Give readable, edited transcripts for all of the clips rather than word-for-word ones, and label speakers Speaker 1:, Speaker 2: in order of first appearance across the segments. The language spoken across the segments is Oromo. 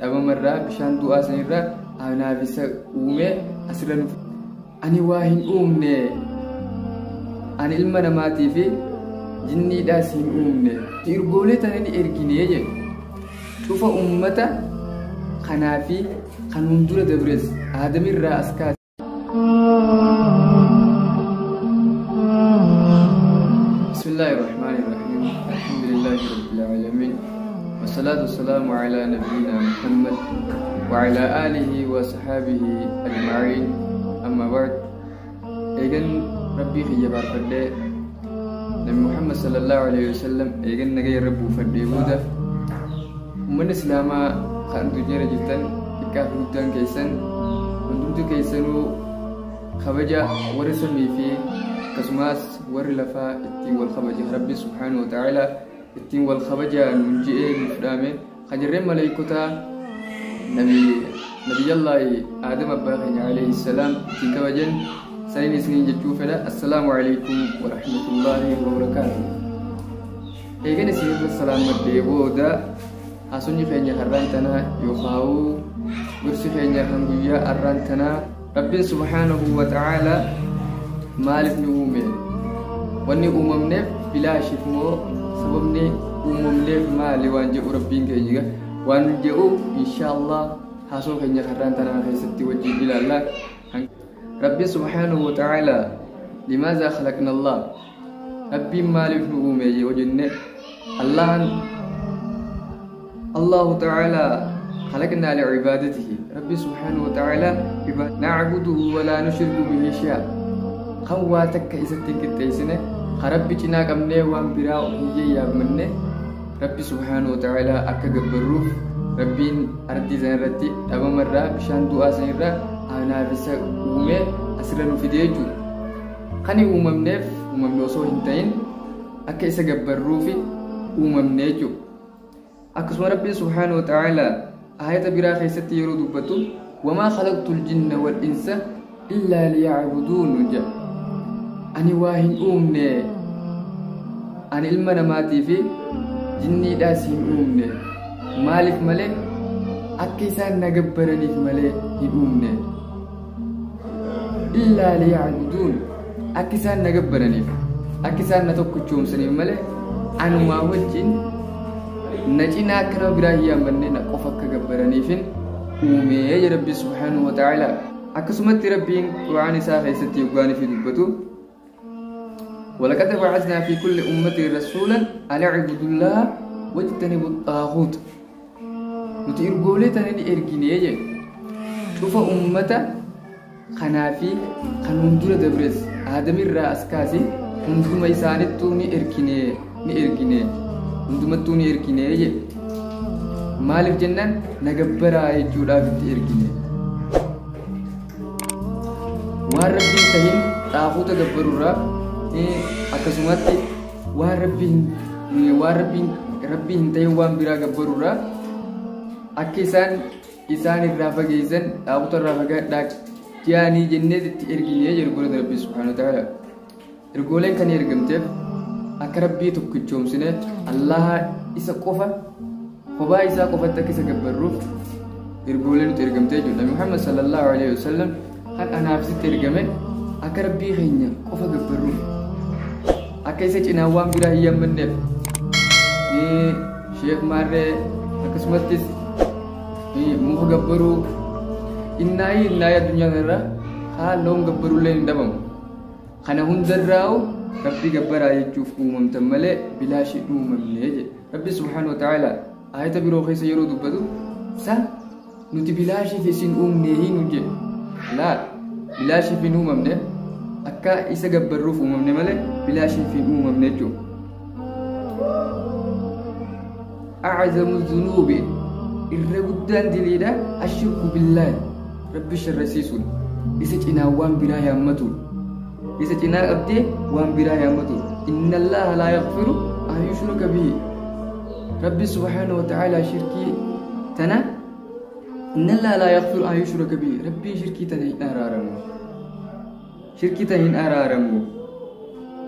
Speaker 1: Dhabamarraa bishaan du'aa sanirraa anaaf isa uumee asirra nuuf. Ani waa hin uumne, ani ilma namaatii fi jinniidhaas hin uumne. Ergoolee tana ni erginee jedhe. Cufa ummata kanaa fi kan hundura dabres Aadamirraa as kaase. بسم الله الرحمن الرحيم الحمد لله رب العالمين والصلاة والسلام على نبينا محمد وعلى آله وصحابه أجمعين أما بعد إيجن ربي خي بارفدي نبي محمد صلى الله عليه وسلم إيجن نجي ربو فدي بودا ومن إسلاما خان دنيا جلتن إكاف ودان كيسن وندمت كيسنو خبجا ورسمي في akkasumas warri lafaa ittiin wal kabaje Rabbi subhaanahu wa ta'ala ittiin wal kabaja nuun je'ee nuuf dhaame kajarreen maleeykotaa nabiyyallaahi Aadam abbaa keenya alayhi salaam ittiin kabajan saniin isiniin jechuu fedha. Assalaamu alaykum wa rahmatullaahi wa barakaatuh. Eegan isinirra salaammadhee booda haasofni keenya har'aan tanaa yookaan gorsi keenya kan guyyaa har'aan tanaa Rabbiin subhaanahu wa ta'ala maaliif nu uume? Wanni uumamneef bilaashiif moo sababni uumamneef maali waan jedhu Rabbiin keenya waan jedhu inshaallah haasoo keenya har'aan tanaa keessatti wajjin ilaalla. Rabbiin subhaanahu wa ta'ala limaazaa khalaqna Allah? Rabbiin maaliif nu uume yoo jenne Allahan Allahu ta'ala خلقنا لعبادته. ربي سبحانه وتعالى نعبده ولا نشرك به شيئا. kan waa takka isatti hin qixxeessine ka Rabbi cinaa qabnee waan biraa hin yaammanne Rabbi subhaanahu wa ta'ala akka gabbarruuf Rabbiin ardii sana irratti dhabamarraa bishaan du'aa sana irraa anaaf isa uumee asirra nu fide jechuudha. Kan uumamneef uumamne osoo hin ta'in akka isa gabbarruufi uumamne jechuudha. Akkasuma Rabbiin subhaanahu wa ta'ala aayata biraa keessatti yeroo dubbatu wamaa khalaqtul jinna wal insa illaa liya'buduun jedha. Ani waa hin uumne, ani ilma namaatii fi jinniidhaas hin uumne. Maaliif malee? Akka isaan na gabbaraniif malee hin uumne. Illaa liya'buduun, akka isaan na gabbaraniif, akka isaan na tokkichoomsaniif malee anumaa wajjin na cinaa akka nama biraa hin yaammanne na qofa akka gabbaraniifin uumee jedha Rabbi subhaanahu wa ta'ala. Akkasumatti Rabbiin Qur'aan isaa keessatti yoggaanii fi dubbatu ولقد بعثنا في كل أمة رسولا أن اعبدوا الله واجتنبوا الطاغوت. nuti ergoolee tana ni erginee jedhe. Cufa ummata kanaa fi kan hundura dabres Aadamirraa as kaase hunduma isaanittuu ni ergine hundumattuu ni ergine jedhe. Maaliif jennaan na gabbaraa jechuudhaaf itti ergine. Waan Rabbiin tahin xaafuuta gabbarurraa akkasumatti waan Rabbii hin ta'in waan biraa gabbarurraa akka isaan irraa fageessan xaafuuta irraa fagaadhaa jaanii jennee itti erginee jedhu godhata Rabbii subhaanahu wa ta'ala. Ergooleen kan ergamteef akka Rabbii tokkichoomsine Allah isa qofa kophaa isaa qofatti akka isa gabbarruuf ergooleen nuti ergamtee jiru. Nabi Muhammad sallallahu alaihi wasallam kan anaaf sitti ergame akka Rabbii keenya qofa gabbarruuf, akka isa cinaa waan biraa hin yaammanneef Sheekh Maarree akkasumattis muka gabbaruu innaayii addunyaa kanarra haa loon gabbaruullee hin dhabamu. Kana hundarraa'u Rabbii gabbaraa jechuuf uumamtan malee bilaashii uumamne jedhe. Rabbi subhaanahu wa ta'ala aayata biroo keessa yeroo dubbatu sa nuti bilaashiif isin uumne hin jedhe. Laa bilaashiif hin uumamne akka isa gabbarruuf uumamne malee bilaashiif hin uumamne jechuudha. أعظم الذنوب irra guddaan diliidha ashirku billaahi Rabbi sharrasiisuun isa cinaa waan biraa yaammatuun isa cinaa qabdee waan biraa yaammatuun inna Allaha laa yaghfiru an yushraka bihi. Rabbi subhaanahu wa ta'ala shirkii tana inna Allaha laa yaghfiru an yushraka bihi. Rabbiin shirkii tana hin araaramu, shirkii tana hin araaramu.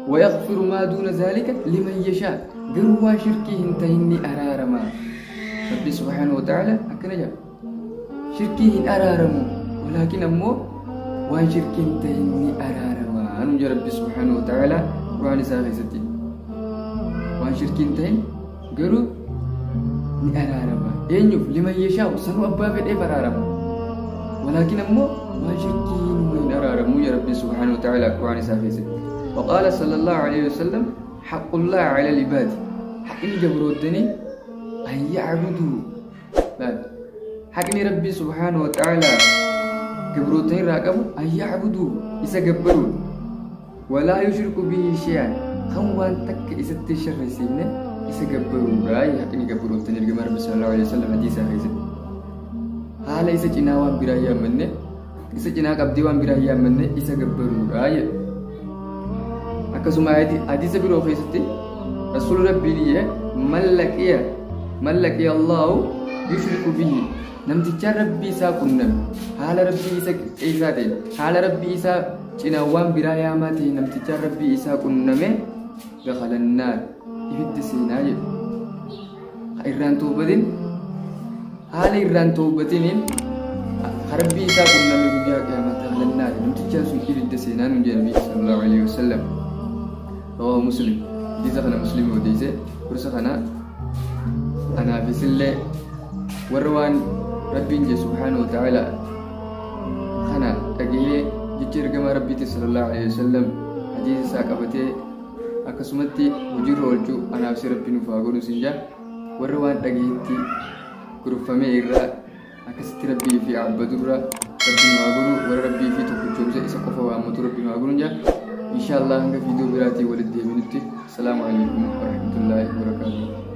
Speaker 1: ويغفر ما دون ذلك لمن يشاء. Garuu waan shirkii hin tahin ni araarama. Rabbi subhaanahu wa ta'ala akkana jedha. Shirkii hin araaramu, walaakin ammoo waan shirkii hin ta'in ni araarama. Anu jedha Rabbi subhaanahu wa ta'ala Qur'aan isaa keessatti. Waan shirkii hin ta'in garuu ni araarama. Eenyuuf? Liman yashaa'u, sanuu abbaa fedheef araarama. Walaakin ammoo waan shirkii hin araaramu jedha Rabbi subhaanahu wa ta'ala Qur'aan isaa keessatti. وقال صلى الله عليه وسلم حق الله على العباد حق جبروتني أن يعبدوا. لا حق ربي سبحانه وتعالى جبروتني راقبوا أن يعبدوا إذا جبروا ولا يشركوا به شيئا. خوان تك إذا تشر سيمنا إذا جبروا راي حق جبروتني الجمر صلى الله عليه وسلم حديث هذا. حال إذا جناوان برايا منه إذا جناك أبديوان برايا منه إذا جبروا راي. Akkasuma hadiisa biroo keessatti Rasuulli Rabbii ni mallaqiya Allahu yushriku bihi, namticha Rabbii isaa qunname haala Rabbii isa qixxeessaa ta'e haala Rabbii isaa cinaa waan biraa yaamaa ta'e namticha Rabbii isaa qunname dakhalannaar ibidda seenaa jedhu. Irraan toobatin haala irraan toobatiniin Rabbii isaa qunname guyyaa qiyaamaa dakhalannaar namticha sun ibidda seenaa nuun jedha Nabii sallallahu alaihi wasallam. رواه مسلم. حديث خنا مسلم وديسه ورس خنا أنا في سلة وروان ربي سبحانه وتعالى خنا تجيه جتر كما ربي صلى الله عليه وسلم حديث ساقبته أكسمتي وجر والجو أنا في ربي نفاقون سنجا وروان تجيهتي كرفمي إرى أكست ربي في عبد الرا ربي نفاقون وربي في تخرج إسا قفوا وأمت ربي نفاقون جا إن شاء الله هنگا فيديو براتي ولد دي منتي. السلام عليكم ورحمة الله وبركاته.